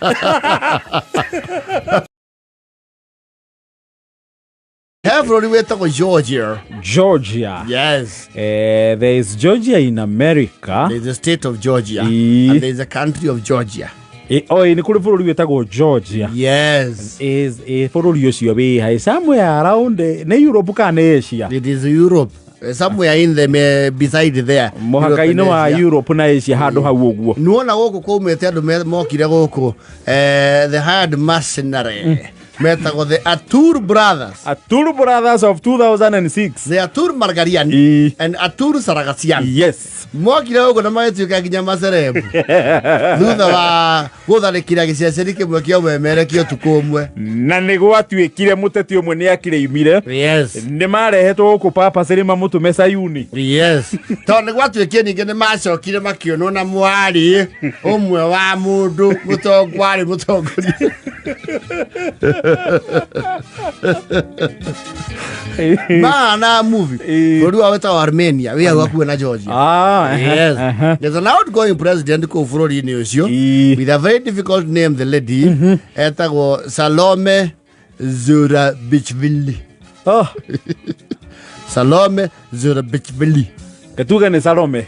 He bũrũri wĩtagwo Georgia. Georgia. Yes. There is Georgia in America. There is the state of Georgia. And there is a country of Georgia. Nĩ kũrĩ bũrũri wĩtagwo Georgia. Yes. Is bũrũri ũcio wĩ ha? Somewhere around, nĩ Europe kana nĩ Asia? It is Europe. Somewhere in the beside there. Mũhaka-inĩ wa Europe na Asia handũ hau ũguo. Nĩwona gũkũ kwaumĩte andũ mokire gũkũ, the hired mercenary. Metagwo the Atur Brothers. Atur Brothers of 2006. The Atur Margarian and Atur Saragasian. Yes. Mokire gũkũ na magĩtuĩka nginya macerebu. Thutha wa gũtharĩkĩra gĩceceni kĩmwe kĩa ũmemerekia ũtukũ ũmwe. Na nĩ gwatuĩkire mũteti ũmwe nĩ akĩrĩimire. Yes. Nĩ marehetwo gũkũ Papa Sirima mũtũme Sayuni. Yes. Tondũ nĩ gwatuĩkire ningĩ nĩ macokire makĩonwo na mwarĩ ũmwe wa mũndũ mũtongo warĩ mũtongoria. Mana movie. Bũrũri wa wĩtagwo Armenia, wĩ hau hakuhĩ na Georgia. Yes. There's an outgoing president kũu bũrũri-inĩ ũcio with a very difficult name, the lady etagwo Salome Zurabichvili. Oh. Salome Zurabichvili. Gatuga nĩ Salome.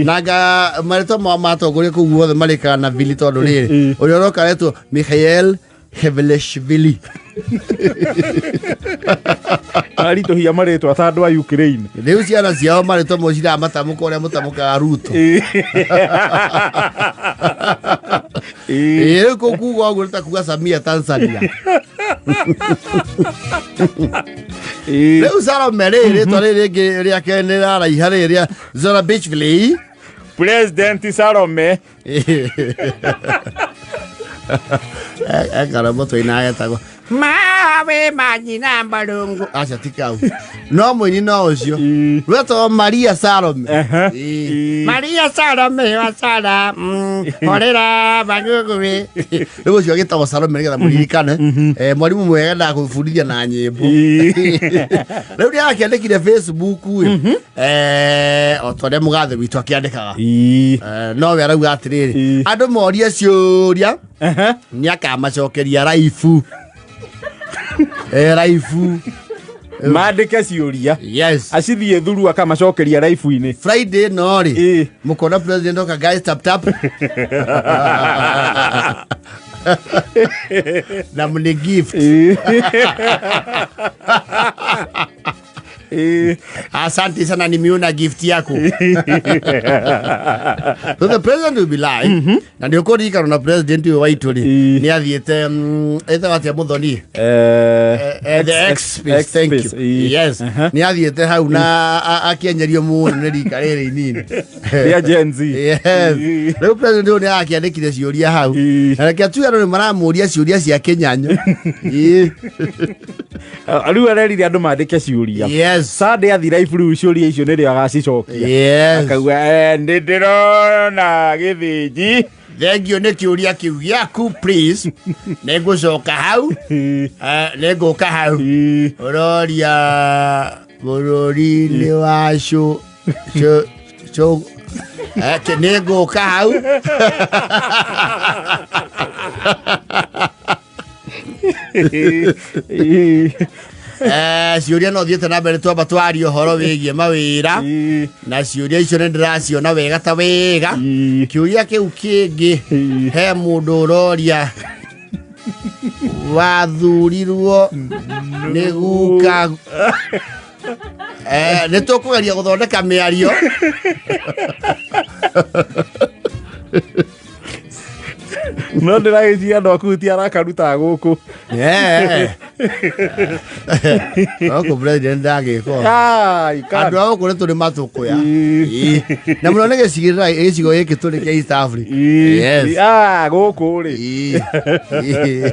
Nanga marĩtwa mao matongoria kũu guothe marĩkaga na Vili tondũ rĩrĩ, ũrĩa ũroka aretwo Mikhail Heveleshvili. Aritũhia marĩtwa ta andũ a Ukraine. Rĩu ciana ciao marĩtwa mo ciramatamũka ũrĩa mũtamũkaga Ruto. Rĩu kũu kuga ũguo nĩ ta kuga Samia Tanzania. Rĩu Salome rĩ, rĩtwa rĩrĩ rĩngĩ rĩake nĩ raraiha rĩ rĩa Zurabishvili. President Salome. Ekarombo tũina getagwo mawe manyina mbarungu, aca ti kau, no mũini no ũcio rwetagwo Maria Salome. Ĩĩ. Maria Salome wa Sara, horera maguguĩ. Rĩu ũcio agĩtagwo Salome nĩgetha mũririkane. Mwarimũ mwega endaga gũbundithia na nyĩmbo. Rĩu nĩ akĩandĩkire Facebook ĩ, o ta ũrĩa mũgathe witũ akĩandĩkaga. No we arauga atĩrĩrĩ, andũ morie ciũria nĩ akamacokeria raibu. Raibu. Mandĩke ciũria. Yes. Acithiĩ thuru akamacokeria raibu-inĩ. Friday no rĩ, mũkona president oka, guys, tap tap na mni gift. Asante sana, nimeona gift yako. So the president will be live na nä å kå ririkana na president ũyũ waitũ rĩ, nĩ athiĩte ĩtagwo atĩa mũthoni? The X space, thank you. Yes, nĩ athiĩte hau na akĩenyerio mũno nĩ rika rĩrĩ inini rĩa Gen Z. Yes. Rĩu president ũyũ nĩ arakĩandĩkire ciũria hau. Na reke tuge andũ nĩ maramũria ciũria cia kĩnyanyo. Rĩu arerire andũ mandĩke ciũria. Sunday athi raibu, rĩu ciũria icio nĩrĩo agacicokia. Akauga, "Nĩ ndĩrona gĩthĩnji." Thengio nĩ kĩũria kĩu gĩaku, please nĩ ngũcoka hau. Nĩ ngũka hau. Ũroria bũrũri-inĩ wa cũ cũ cũ. Nĩ ngũka hau. Ciũria no thiĩte na mbere, twamba twaria ũhoro wĩgiĩ mawĩra na ciũria icio nĩ ndĩraciona wega ta wega. Kĩũria kĩu kĩngĩ, he mũndũ ũroria wathurirwo nĩ guka. Nĩ tũkũgeria gũthondeka mĩario. No ndĩragĩciria andũ aku ti arakaruta gũkũ. Gũkũ president ndagĩkwo. Ai, andũ a gũkũ nĩ tũrĩ matũkũya. Ĩĩ. Na mũno nĩ gĩcigĩrĩra gĩcigo gĩkĩ tũrĩ kĩa East Africa. Yes. Ah, gũkũ rĩ. Ĩĩ.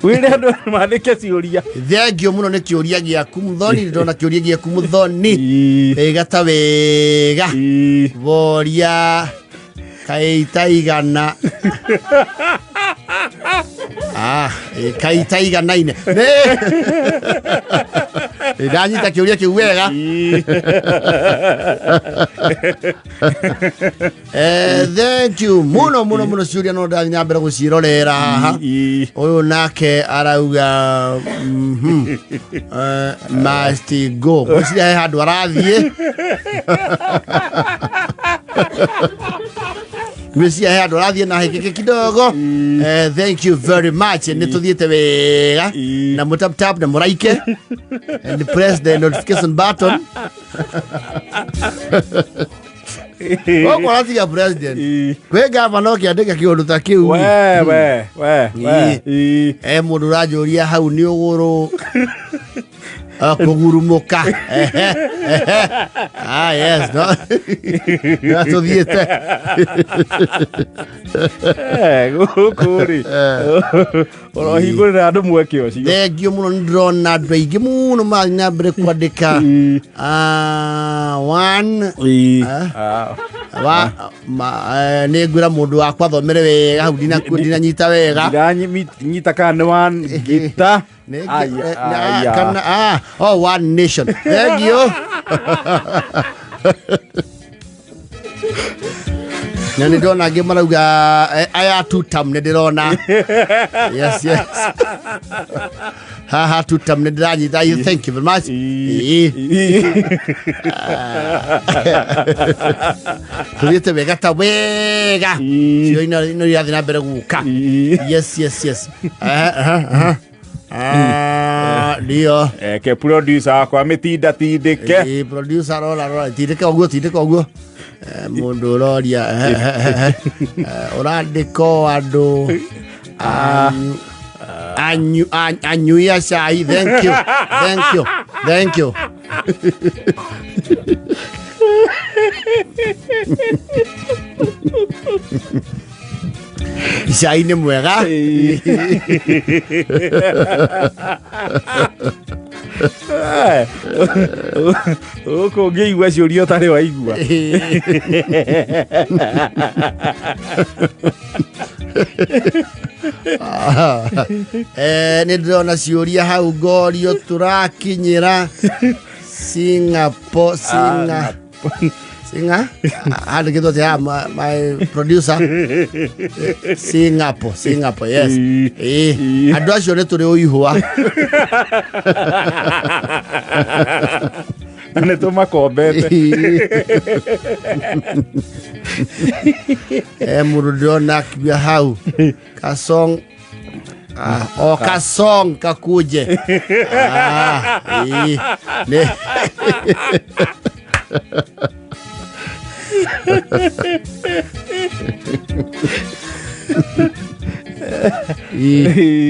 Wĩre andũ mandĩke ciũria. Thengio mũno nĩ kĩũria gĩaku mũthoni, nĩ ndona kĩũria gĩaku mũthoni wega ta wega. Boria kaita igana. Ah, kaita iganaine. Nĩ ndanyita kĩũria kĩu wega. Thank you muno muno muno. Ciũria no ndathiĩ na mbere gũciĩrorera haha. Ũyũ nake arauga must go. Ngwĩciria he handũ arathiĩ. Ngwĩciria he handũ arathiĩ na hĩkĩke kidogo. Thank you very much, nĩ tũthiĩte wega na mũ tap tap na mũraike and press the notification button. Ũkora tiga president, kwĩ gavana ũkĩandĩka kĩũndũ ta kĩu. We we we we. E mũndũ ũranjũria hau nĩ ũgũrũ kũgurumũka. Ehe, ehe. Ah, yes, no no tũthiĩte. Gũkũ rĩ ũrohingũrĩra andũ mweke ũcio. Thengio mũno, nĩ ndĩrona andũ aingĩ mũno marathiĩ na mbere kwandĩka. Ah, one. Ah. Wa nĩ ngwĩra mũndũ wakwa thomere wega hau, ndinanyita wega. Ndiranyita kana nĩ one gita. Aya, aya. Kana oh, one nation. Thank you. Na nĩ ndĩrona angĩ marauga aya tutam, nĩ ndĩrona. Yes, haha tutam nĩ ndĩranyita. Thank you very much. Ĩĩ. Tũthiĩte wega ta wega. Cio ino irathiĩ na mbere gũka. Yes. Aha. Ah, ndio. Eke producer wakwa mĩtinda tindĩke. Ĩĩ, producer, rora rora, tindĩka ũguo, tindĩka ũguo. Mũndũ ũroria, ũrandĩka o andũ. Anyuia cai. Thank you, thank you, thank you. Cai nĩ mwega. Gũkũ ũngĩigua ciũria ũtarĩ waigua. Nĩ ndĩrona ciũria hau ngorio tũrakinyĩra Singapore, Singa Singa handĩkĩtwo atĩa haha, my producer? Singapore, Singapore, yes. Andũ acio nĩ tũrĩ ũihũa. Na nĩ tũmakombete. Mũndũ ndĩrona akiuga hau kasong. Ah, o kasong kakuje. Ah, ĩ, nĩ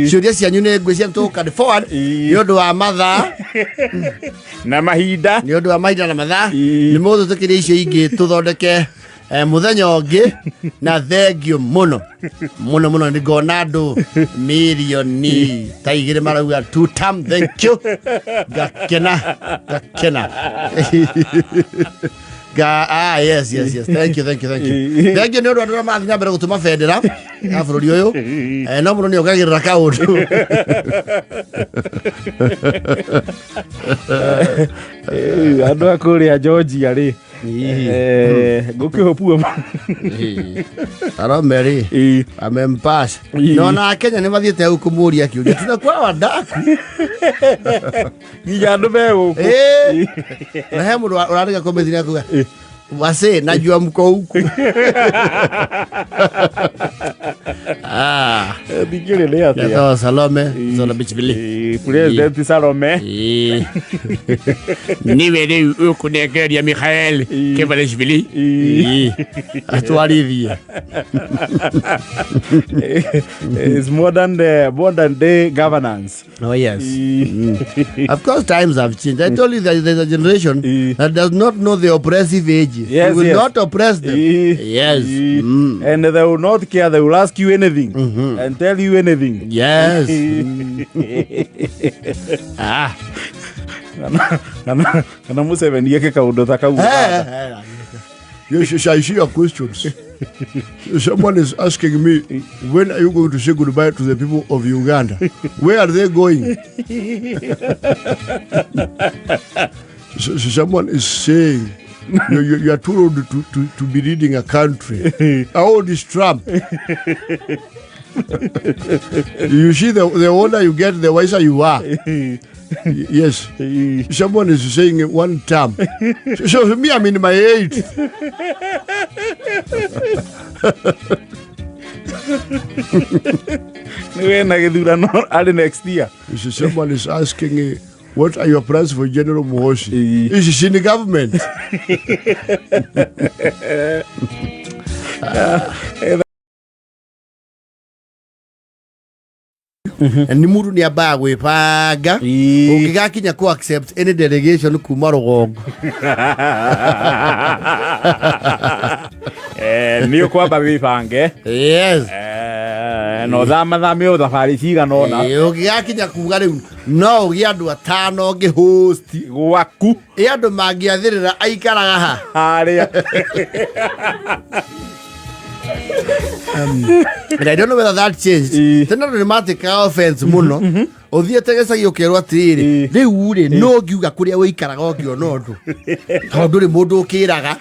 Ciũria cianyu nĩ ngwĩcia tũkandi forward nĩ ũndũ wa mathaa na mahinda. Nĩ ũndũ wa mahinda na mathaa. Nĩ mũthũ tũkĩria icio ingĩ tũthondeke mũthenya ũngĩ, na thengio mũno mũno mũno. Nĩ ngona andũ mirioni ta 2 marauga two term. Thank you. Ngakena, ngakena. Ga, ah, yes, yes, yes. Thank you, thank you, thank you. Thank you nĩ ũndũ andũ arĩa marathiĩ na mbere gũtũma bendera ya bũrũri ũyũ. No mũndũ nĩ ongagĩrĩra kaũndũ. Andũ a kũrĩa Georgia rĩ, ngũkĩhũpua. Salome rĩ amempasha. No na Kenya nĩ mathiĩte hau kũmũria kĩũria tunakuwa wadaku. Nginya andũ me gũkũ. Na he mũndũ ũrandĩka comment na kuga, "Wase, najua mko huku." Ah, Ndikĩrĩ nĩ atĩa. Yatawa Salome Zolabishvili. President Salome. Niwe rĩu ũkũnengereria Mikhail Kevalishvili. Atwarithie. It's modern day governance. Oh yes. Of course, times have changed. I told you that there's a generation that does not know the oppressive ages. We will not oppress them. Yes. And they will not care. They will ask you anything and tell you anything. Yes. Ah. Kana Museveni eke kaũndũ ta kau. Yes, I see your questions. Someone is asking me, when are you going to say goodbye to the people of Uganda? Where are they going? So someone is saying, you are too old to be leading a country. How old is Trump? You see, the older you get, the wiser you are. Yes. Someone is saying one term. So me, I'm in my 8th. Nĩ wena gĩthurano arĩ next year. So someone is asking, what are your plans for General Muhoozi? Is she in the government? Nĩ mũndũ nĩ ambaga gwĩbanga ũngĩgakinya ku accept any delegation kuma rũgongo. Nĩ ũkwamba wĩbange. Yes. Na ũthamathame o thabarĩ cigana ũna. Ũngĩgakinya kuga rĩu no ũgĩe andũ atano ũngĩhost gwaku. Ĩ andũ mangĩathĩrĩra aikaraga ha harĩa. And I don't know whether that changed. Tene andũ nĩ matĩkaga offense mũno. Ũthiĩte gĩcagi ũkerwo atĩrĩrĩ, rĩu rĩ no ngiuga kũrĩa ũikaraga ũngĩona ũndũ, tondũ ndũrĩ mũndũ ũkĩraga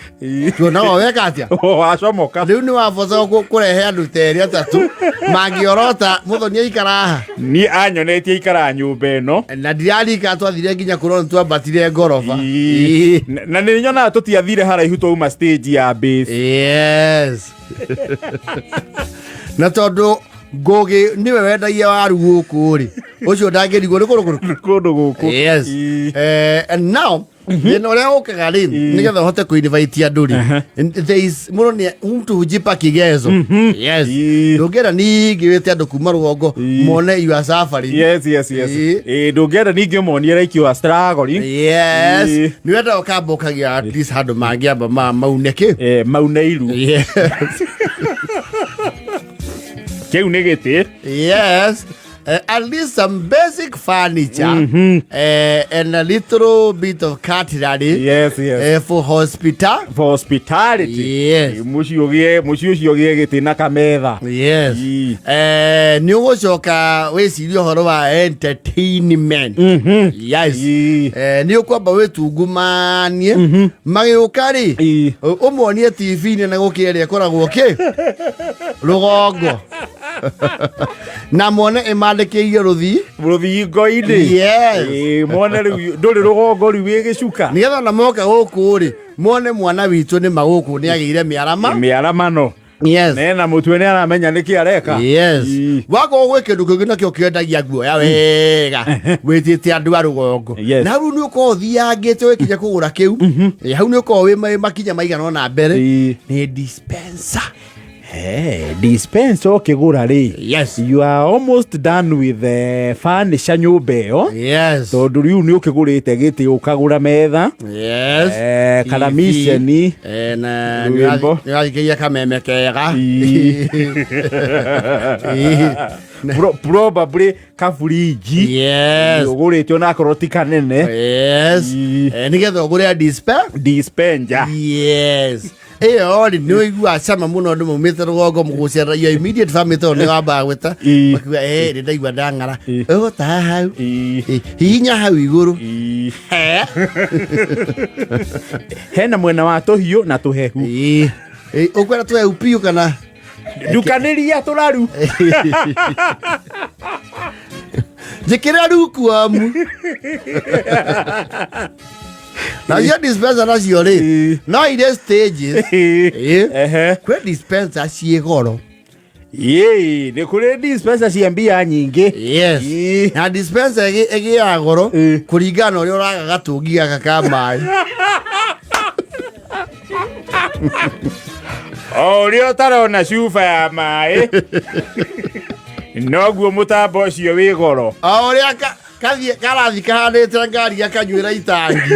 tuonaga weka atĩa. Wacomoka. Rĩu nĩ wabocaga kũrehe andũ ta erĩ atatũ mangĩorota mũthoni aikara haha. Niĩ anyonetie aikara nyũmba ĩno. Na ndirarika twathire nginya kũrona twambatire ngoroba. Na nĩ nyonaga tũtiathire haraihu twauma stage ya base. Yes. Na tondũ Ngũgĩ nĩwe wendagia waru gũkũ rĩ, ũcio ndangĩrigwo nĩ kũrũ kũrũ kũndũ gũkũ. Yes. And now Thĩna ũrĩa ũkaga rĩ, nĩgetha ũhote kũ-invite andũ rĩ, there is mũndũ nĩ mtu hujipa kigezo. Yes. Ndũngĩenda ningĩ wĩte andũ kuma rũgongo mone you are suffering. Yes. Ĩĩ. Ĩĩ, ndũngĩenda ningĩ ũmonie like you are struggling. Yes. Ĩĩ. Nĩ wenda ũkamba ũkagĩa at least handũ mangĩamba maune kĩ. Maune iru. Yes. Kĩu nĩ gĩtĩ. Yes. At least some basic furniture and a little bit of cutlery Yes. For hospital. For hospitality. Yes. Mũciĩ ũgĩe, mũciĩ ũcio ũgĩe gĩtĩ na kametha. Yes. Ii. Nĩ ũgũcoka wĩcirie ũhoro wa entertainment. Yes. Ii. Nĩ ũkwamba wĩtungumanie magĩũka rĩ, Ii. ũmonie TV-inĩ na gũkĩra ĩrĩa ĩkoragwo kĩ rũgongo na mone ĩmandĩkĩire rũthi Rũthingo-inĩ. Yes. Ĩĩ, mone rĩu ndũrĩ rũgongo rĩu wĩ gĩcuka. Nĩgetha ona moka gũkũ rĩ, mone mwana witũ nĩ magũkũ nĩ agĩire mĩarama. Mĩaramano. Yes. Nena mũtwe nĩ aramenya nĩkĩ areka. Yes. Ii. Wakorwo gwĩ kĩndũ kĩngĩ nakĩo kĩendagia guoya wega wĩtĩte andũ a rũgongo, Yes. na hau nĩ ũkorwo ũthiangĩte ũgĩkinya kũgũra kĩu. Hau nĩ ũkorwo wĩ makinya maigana ũna mbere. Ii. Nĩ dispenser. Hey, dispenser ũkĩgũra rĩ, Yes. you are almost done with the furniture nyũmba ĩyo, Yes. tondũ rĩu nĩ ũkĩgũrĩte gĩtĩ, ũkagũra metha, Yes. kana miceni. Na Rwĩmbo. nĩ ũrathikĩrĩria kameme kega. Ii. Probably kaburinji Yes. ũgũrĩte onakorwo ti kanene. Yes. Ii. Nĩgetha ũgũre dispenser. Dispenser. Yes, ĩyo rĩ, nĩ ũiguaga cama mũno andũ maumĩte rũgongo mũgũcerera your immediate family, tondũ nĩ wambaga gwĩta, Ii. makiuga, nĩ ndaigua ndang'ara." Ii. Ũgũtaha hau. Ii. Hihinya hau igũrũ. Ii. Hena mwena wa tũhiũ na tũhehu. Ii. Ũkwenda tũhehu piũ kana Ndukanĩria tũraru. Njĩkĩra lukewarm. Nacio dispenser nacio rĩ, Ii. no irĩ stages. Ii. Kwĩ dispenser ciĩ goro. Ĩĩ, nĩ kũrĩ dispenser cia mbia nyingĩ. Yes. Ii. Na dispenser ĩgĩaga goro Ĩ. kũringana na ũrĩa ũraga gatũngi gaka ka maĩ. O ũrĩa ũtarona cuba ya maĩ, noguo mũtambo ũcio wĩ goro. O ũrĩa kathiĩ karathi kahanĩte ngari gakanyuĩra itangi.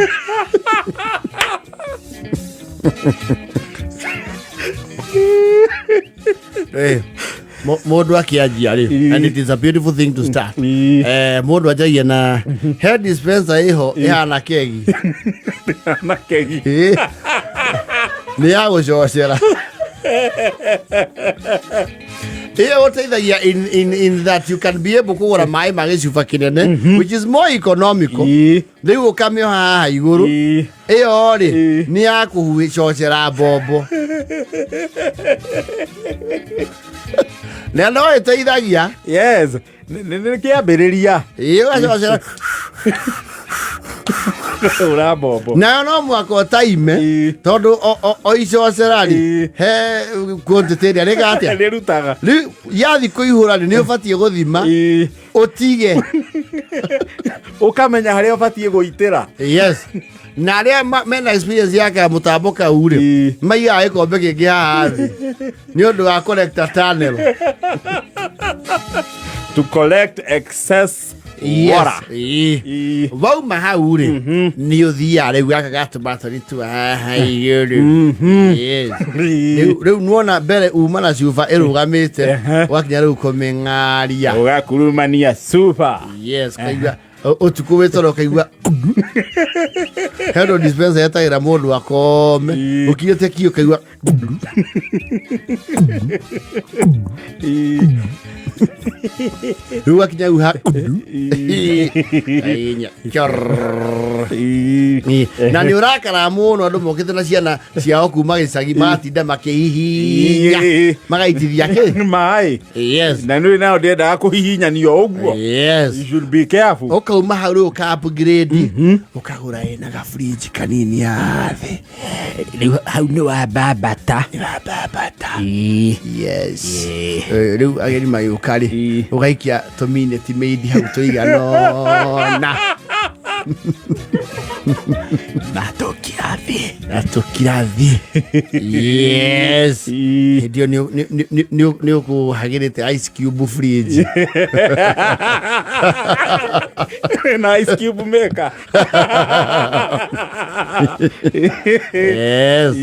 Mũndũ akĩanjia rĩ, Ĩ. and it is a beautiful thing to start. Ĩ. Mũndũ anjagia na he dispenser ĩho ĩhana kegi. Na kegi. Ĩ. Nĩ ya gũcocera ĩyo gũteithagia in that you can be able kũgũra maĩ ma gĩcuba kĩnene, which is more economical. Ĩ. Rĩu ũkamĩoha haha igũrũ. Ĩ. Ĩyo rĩ, Ĩ. nĩ ya kũcocera mbombo na no ĩteithagia. Yes, nĩ kĩambĩrĩria. Ĩ, ũgacocera Ũra mbombo. Nayo no mwaka ũtaime, Ĩ. tondũ o icocera rĩ, Ĩ. he quantity ĩrĩa rĩga atĩa Nĩ rutaga. Rĩu yathi kũihũra rĩ, nĩ ũbatiĩ gũthima, Ĩ. ũtige. Ũkamenya harĩa ũbatiĩ gũitĩra. Yes, na arĩa mena experience ya kamũtambo kau rĩ, Ĩ. maigaga gĩkombe kĩngĩ haha thĩ nĩ ũndũ wa collector tunnel. To collect excess Yes. water. Ĩ. Ĩ. Wauma hau rĩ, nĩ ũthiaga rĩu gaka gatũmatũri tu haha igũrũ. Yes. Rĩu nuona mbere uma na cuba ĩrũgamĩte, wakinya rĩu kũmĩng'aria. Ũgakurumania super. Yes, kaigua ũtukũ wĩ toro ũkaigua hendo dispenser yetagĩra mũndũ akome. Ĩ. Ũkinyĩte ki ũkaigua. Ĩ. Rĩu wakinya hau ha Ainya. Chorrrr. Ĩ. Ĩ. Na nĩ ũrakara mũno andũ mokĩte na ciana ciao kuma gĩcagi, magatinda makĩhihinya, Ĩ. magaitithia kĩ. Maĩ. Yes. Na nĩ nao ndĩendaga kũhihinyanio ũguo. Yes. You should be careful. Ũkauma hau rĩu ũka upgrade, ũkagũra ĩna gabrinji kanini hathĩ. Rĩu hau nĩ wambambata. Nĩwambambata. Ĩ. Yes. Rĩu ageni magĩũka rĩ, Ĩ. ũgaikia tũminĩti mĩindi hau tũiganona. Na tũkirathi. Na tũkirathi, yes. Hĩndĩ ĩyo nĩ ũkũhagĩrĩte ice cube fridge. Na ice cube maker. Yes.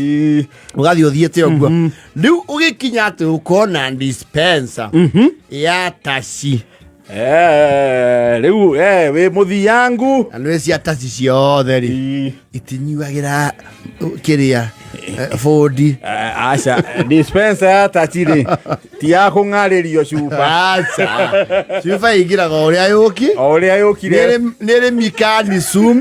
Ũgathiĩ ũthiĩte ũguo, rĩu ũgĩkinya atĩ ũkona dispenser ya taci. Rĩu wĩ mũthiangu. Na nĩ cia taci ciothe rĩ, itinyuagĩra kĩrĩa bũndi. Aca, dispenser ya taci rĩ, ti ya kũng'arĩrio cuba. Aca, cuba ĩingĩraga o ũrĩa yũki. O ũrĩa yũkire. Nĩ rĩ mechanism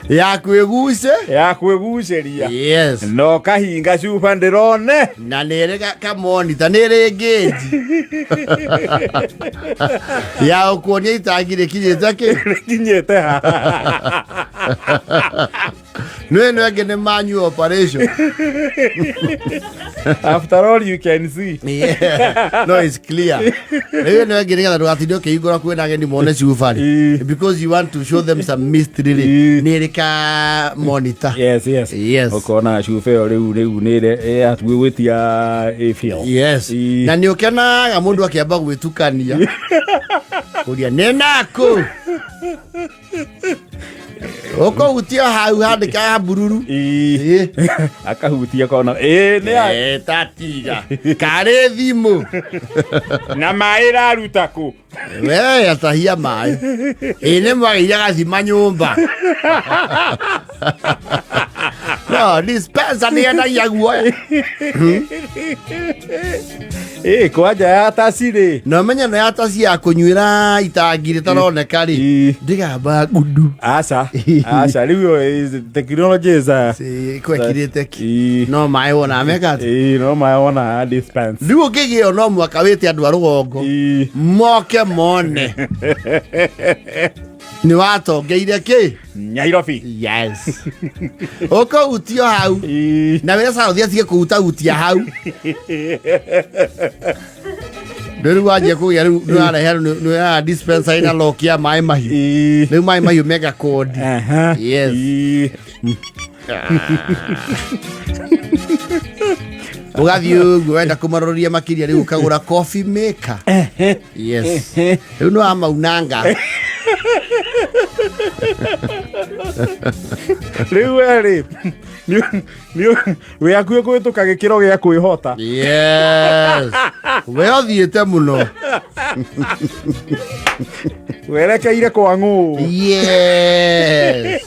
ya kwĩguce. Ya kwĩgucĩria. Yes. No kahinga cuba ndĩrone. Na nĩ ĩrĩ kamonita, nĩ ĩrĩ ngĩnji ya ũkuonia itangi rĩkinyĩte kĩ. Rĩkinyĩte ha. Nĩ ĩno ĩngĩ nĩ manyu operation. After all you can see. Yeah. No, it's clear. Rĩu ĩno ĩngĩ nĩgetha ndũgatinde ũkĩhingũra kwĩna ageni mone cuba rĩ, because you want to show them some mystery rĩ, nĩ ĩrĩ ka monitor. Yes. Yes. Ũkona cuba ĩyo rĩu nĩ ĩratuĩ gwĩtia ĩfil. Yes. Na nĩ ũkenaga mũndũ akĩamba gwĩtukania kũria nĩ naku ũkũhutia hau handĩka ya bururu. Ĩ. Akahutia kona ĩ nĩ Tatiga karĩ thimũ. Na maĩ ĩraruta kũ? We atahia maĩ, ĩ nĩ mwagĩire gathima nyũmba. No dispenser nĩ yendagia guoya. Ĩ kwanja ya taci rĩ. Na ũmenye no ya taci ya kũnyuĩra itangi rĩtaroneka rĩ, ndĩgamba ngundu. Aca, aca, rĩu ĩyo technology is a Kwekirĩte ki. No maĩ wona meka atĩ. Ĩ, no maĩ wona dispense. Rĩu ũngĩgĩo no mwaka wĩte andũ a rũgongo moke mone nĩ watongeire kĩ. Nyairobi. Yes, ũkũhutio hau na wĩra South atige kũhutahutia hau. Rĩu wanjia kũgĩa, rĩu nĩũrarehe, nĩũrarehe dispenser ĩna lock ya maĩ mahiũ. Rĩu maĩ mahiũ mega kodi. Yes. Ũgathiĩ ũguo wenda kũmaroria makĩria, rĩu ũkagũra coffee maker. Yes, rĩu nĩ wamaunanga. Rĩu we rĩ, wĩ hakuhĩ kũhĩtũka gĩkĩro gĩa kwĩhota. Yes, we ũthiĩte mũno. Werekeire kwa ng'ũ. Yes.